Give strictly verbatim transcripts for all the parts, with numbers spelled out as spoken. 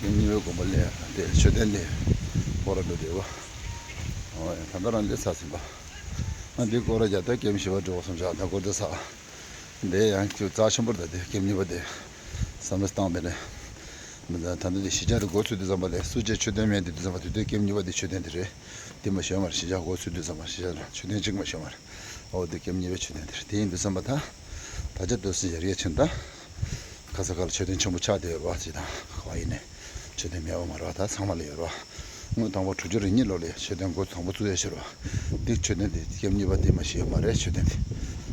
ཀེམ་གཉིས་པའི་དགོན་པ་ལས་དེ་མཆོད་རྟེན་དེ་སྐོར་ར་འགྲོ་བསྡད་པ། ཨོ་ཡ། ད་ལྟ་རང་འདི་ཚར་ཟིན་པ། ཨ་འདི་སྐོར་ར་རྒྱག་ད་ཀེམ་བཞི་པ་འགྲོ་བ་སོང་ཆ་ད་སྐོར་འདི་ཚར། འདི་ཡང་ཁྱོད་རྩ་ཆེན་པོ་རེད། ད་དེ་ཀེམ་གཉིས་པ་དེ་བསམ་བློ་བཏང་བས་ནས། མི་ད་ད་ལྟ་དེ་གཞིས་ཆགས་དེ་འགོ་ཚུགས་དུས་ཙམ་པ་ལས་སུ་ཅེ་མཆོད་རྟེན་མེད་དེ་དུས་ཙམ་པ་དུས་དེ་ཀེམ་གཉིས་པ་དེ་མཆོད་རྟེན་དེ་རེད། དེ་མ་ཤེས་མ་རེད། གཞིས་ཆགས་འགོ་ཚུགས་དུས་ཙམ་པ་གཞིས་ཆགས་ལ་མཆོད་རྟེན་གཅིག་མ་ཤེས་མ་རེད། ཨོ་དེ་ཀེམ་གཉིས་པའི་མཆོད་རྟེན་དེ་རེད། དེ་ཡིན་དུས་ཙམ་པ་ད་ད་ཆ་དུས་སུ་ཡར་རྒྱས་ཕྱིན། ད་ཁ་ས་ཁ་ལ་མཆོད་རྟེན་ཆེན་པོ་ཆགས་བསྡད་ཡོད་རེད་བ། ཅི་དང་ག་བ་ཡིན་ནས་མཆོད་རྟེན་མེད་པ་མ་རེད་བ། ད་ཚང་མ་ལ་ཡོད་རེད་བ། སྔོན་དང་པོ་དྲུག་ཅུ་རེ་གཉིས་ལོ་ལ་མཆོད་རྟེན་འགོ་དང་པོ་བཙུགས་ཡོད་ཕྱིར་རོ། འདི་མཆོད་རྟེན་དེ་ཀེམ་གཉིས་པ་དེ་མ་ཤེས་ཡོད་མ་རེད། མཆོད་རྟེན་དེ།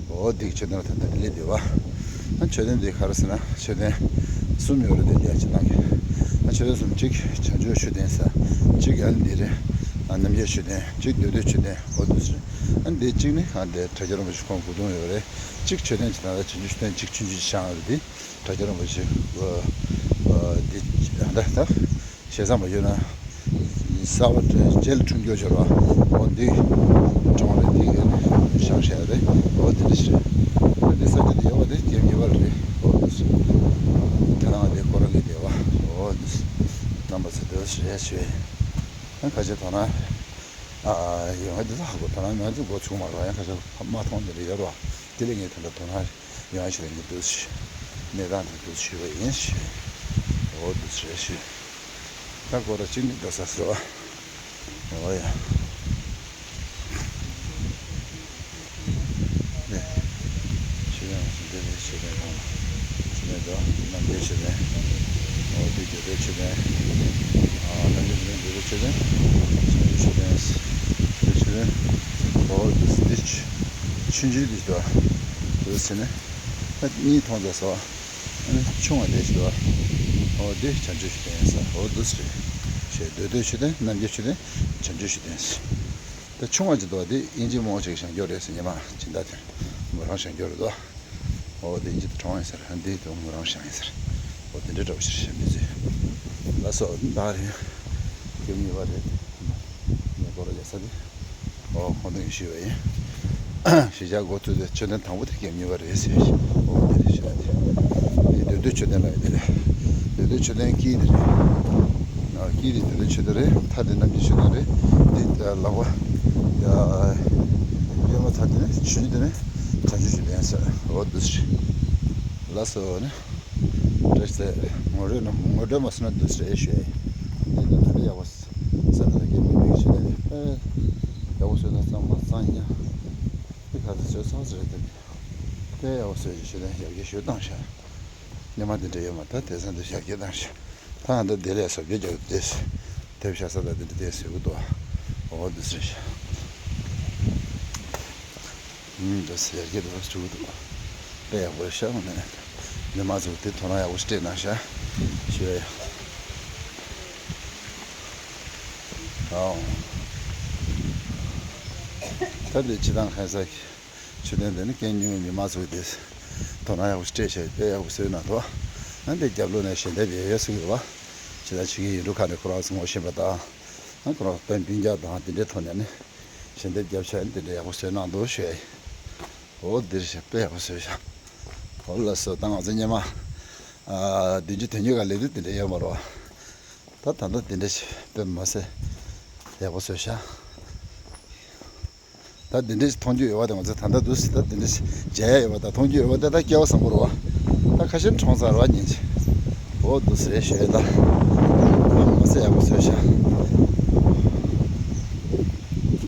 འོ་འདི་མཆོད་རྟེན་ལ་ད་ལྟ་དེ་སླེབས་བསྡད་པ། ཨ་མཆོད་རྟེན་དེ་ག་རེ་ཟེར་ན་མཆོད་རྟེན་གསུམ་ཡོད་རེད། དེ་ལས་ཅི་ནང་གི་ཨ་མཆོད་རྟེན་གསུམ། གཅིག་བྱང་ཆུབ་མཆོད་རྟེན་ཟེར། གཅིག་ཨ་ནི་འདི་རེད། ཨ་རྣམ་རྒྱལ་མཆོད་རྟེན། གཅིག་འདོད་འདོད་མཆོད་རྟེན། འོ་འདུག་ཟེར། ཨ་འདི་གཅིག་ནི་ཨ་འདི་དྲ་རྒྱ་རིན་པོ་ཆེ་ཁོང་སྐུ་གདུང་ཡོད་རེད། གཅིག་མཆོད་རྟེན་གཅིག་ད་ལྟ་བྱང་ཆུབ་མཆོད་རྟེན་གཅིག་ཆུང་ཆུང་ཅིག་བཞེངས་ཡོད་རེད། དེ་དྲ་རྒྱ་རིན་པོ་ཆེ་འདི་ད་ལྟ་ད། ཞེ་ས་མ་ཡོད་ན། གསར་པ་རྗེས་ལ་འཁྲུངས་རྒྱུ་བྱོས་རོགས། འོ་འདི་གྲོང་རེད། འདི་གི་ཤག་ཤག་རེད། འོ་འདི་འདྲ་ཞིག་རེད། འདི་ས་ཆ་འདི་ཡོད་པ་འདི་རྒྱབ་གཉིས་པ་རེད། འོ་འདི་ད་རང་འདི་སྐོར་ར་གི་བསྡད་པ། འོ་འདི་རྣམ་པ་ཚོ་འདི་རེད་ཞུ། ཁ་ཆེ་དོ་ན། ཨ་ཡོང་ང་འདི་ལ་ཧ་གོ། དོ་ན་ང་ཚོ་འགོ་ཚུགས་མ་རོགས། ཡང་ཁ་ཆེ་མ་མཐོང་འདི་རེད་ཡོད་རོགས། དེ་ལས་ངས་ད་ལྟ་དོ་ན། ཡང་ཞིག་ལ་ངས་འདུག་ཞུ། གནས་སྟངས་དེ་འདུག་ཞུས་པ་ཡིན་ཞུ། འོ་འདུག་རེད་ཞུ། ད་སྐོར་ར་གཅིག་འདི་འདུག་ས་ཟེར་བ། འོ་ཡ། ནས། ཆོས་དབྱིངས་སུ་འདི་ནི་ཆོས་དབྱིངས་ཁོང་ལ། ཆོས་དབྱིངས་དུ་རྣམ་རྒྱལ་ཆོས་དབྱིངས། འོ་འདི་རྒྱུ་འབྲས་ཆོས་དབྱིངས། ཨ་རྣམ་རྒྱལ་འདི་ནི་འདི་རུ་ཆོས་དབྱིངས། བྱང་ཆུབ་ཆོས་དབྱིངས། འདི་ཆོས་དབྱིངས། འོ་འདི་འདི་ཆོས་ཆུང་ཆུང་འདི་འདུག་འདུག་ཟེར་ནས། ད་གཉིས་མཐོང་ཚར་སོང་། ཨ་ནི་ཆུང་བ་དེ་ཞིག་འདུག་འོ་དེ་བྱང་ཆུབ་ཤེས་ལྡན་ཟེར། འོ་འདུག་ཟེར། ཞེས་འདོད་འདོད་ཤེས་ལྡན། རྣམ་རྒྱལ་ཤེས་ལྡན། བྱང་ཆུབ་ཤེས་ལྡན་ཟེར། ད་ཆུང་བ་ཅིག་འདུག་དེ་དབྱིན་ཇི་མང་ཆེ་གི་བཞེངས་རྒྱུ་རེད་ཟེར། ཉི་མ་སྦྱིན་བདག་དེ་མོ་རང་བཞེངས་རྒྱུ་རེད་འདུག་འོ་དེ་དབྱིན་ཇི་དུ་གྲོངས་ཡིན་ཟེར། ཨ་འདི་དུ་མོ་རང་བཞེངས་ཡིན་ཟེར། འོ་དེ་འདྲའི་འདྲ་བོ་ཞིག་བཞེངས་མི་ཚེ། ལ་སོགས་བདག་རེད། ཀེམ་གཉིས་པ་རེད། ངས་སྐོར་ར་རྒྱག་ས་དེ། ཨོ་ཁོང་དུ་ཞུས་པ་ཡིན། གཞིས་ཆགས་འགོ་ཚུགས་དེ་མཆོད་རྟེན་དང་པོ་དེ་ཀེམ་གཉིས་པ་རེད་ཟེར། ཨོ་དེ་རེད་ཞུ་བ་དེ། དེ་འདོད་འདོད་མཆོད་རྟེན་ལ་ཡོད་དེ་རེད། འདོད་འདོད་མཆོད་རྟེན་དཀྱིལ་དེ་རེད། ཨ་དཀྱིལ་དེ་འདོད་འདོད་མཆོད་རྟེན་རེད། མཐའ་དེ་རྣམ་རྒྱལ་མཆོད་རྟེན་རེད། དེ་ལག་པ་ཡ་གཡོན་མ་མཐའ་དེ་ནི་ཆུང་ཆུང་དེ་ནི་བྱང་ཆུབ་མཆོད་རྟེན་ཟེར། ཨོ་འདུག་ཞུ། ལགས་སོ་ནི། བཀྲ་ཤིས་བདེ་ལེགས། ངོ་སྤྲོད་ནི་ངོ་སྤྲོད་མ་སོང་ན་འདུག་ཞེས་ཞུ་ཡ་ཡིན། འདི་ལ་ད་ནི་ཡག་པོ་ས་ད་ལ་སྐད་མི་མི་ཞུ་ནས་དཔེ་ཡག་པོ་བཟོས་ན་གཙང་མ་གཙང་ཡིན། དེ་ག་ཚོད་བཟོས་ཚང་ཟེར་དེ་དཔེ་ཡག་པོ་བཟོས་ཞུ་ནས་ཡར་རྒྱས་ཞུ་བཏང་ཤག་ཉི་མ་འདི་འདྲ་ཡོད་མ་ད་དེ་ཚང་དུ་ཡར་རྒྱས་བཏང་ཤག་ད་ང་ད་དེ་ལས་བཟོ་རྒྱུ་རྒྱག་དེ་དེབ་བཞག་ས་ད་དེ་འདྲ་དེ་བཟོས་གི་འདུག་འོ་འདི་ཟེར་ཤག་ཨུམ། འདི་ཟེར་གྱི་འདུག་ཞུ་གི་འདུག་དཔེ་ཡག་པོ་རེད་ཤག་ནས་མི་མང་ཚོ་དེ་དོ་སྣང་ཡག་པོ་སྤྲད་གནང་ཤག་ཞུ་ཡ། ཨའོ། ད་འདི་ཕྱི་ཐང་ཁ་སང་གི་མཆོད་རྟེན་འདི་ནི་ཀེམ་གཉིས་པའི་མི་མང་ཚོ་དེ་དོ་སྣང་ཡག་པོ་སྤྲད་ཤག་དཔེ་ཡག་པོ་བཟོས་གནང་འདུག་ཨ་འདི་རྒྱབ་ལོགས་ནས་ཞལ་འདེབས་ཡོད་ཡོད་ཟེར་གི་འདུག་ཕྱི་ཐང་ཕྱི་གི་ཡིན་འགྲོ་ཁ་ནས་ཁོ་རང་ཚོ་ངོ་ཤེས་པ་དང་། ཨ་ཁོ་རང་སྤུན་སྤུན་ཀྱག་དང་དེ་འདྲའི་ཐོག་ནས་ནི། ཞལ་འདེབས་རྒྱབ་ཤག་དེ་འདྲ་ཡག་པོ་བཟོས་གནང་འདུག་ཞུ་ཡ་ཡིན། འོ་འདིར་ཞག་དཔེ་ཡག་པོ་བཟོས་ཤག་འོ་ལགས་སོ། ད་ང་ཚོ་སྔོན་མ་ཨ་བདུན་ཅུ་དོན་གཉིས་ཀ་སླེབས་དུས་དེ་འདྲ་ཡོད་མ་རེད་བ། ད་ད་ལྟ་དེ་འདྲ་ཞིག་དཔེ་མི་སྲིད་ཡག་པོ་བཟོས་ཤག་ད་དེ་འདྲ་ཞིག་མཐོང་རྒྱུ་ཡོད་པ་དེ་ང་ཚོ་ད་ལྟ་འདུག་སེ་ད་དེ་འདྲ་ཞིག་མཇལ་ཡ་ཡོད་པ་དང་མཐོང་རྒྱུ་ཡོད་པ་དེ་ད་སྐལ་བ་བཟང་པོ་རེད་བ། ད་ཁ་ཤས་གྲོངས་ཚར་བ་ཉིན་ཞིག་འོ་འདུག་སེ་ཞུ་ཡ་ད་མི་སྲིད་ཡག་པོ་བཟོས་ཤག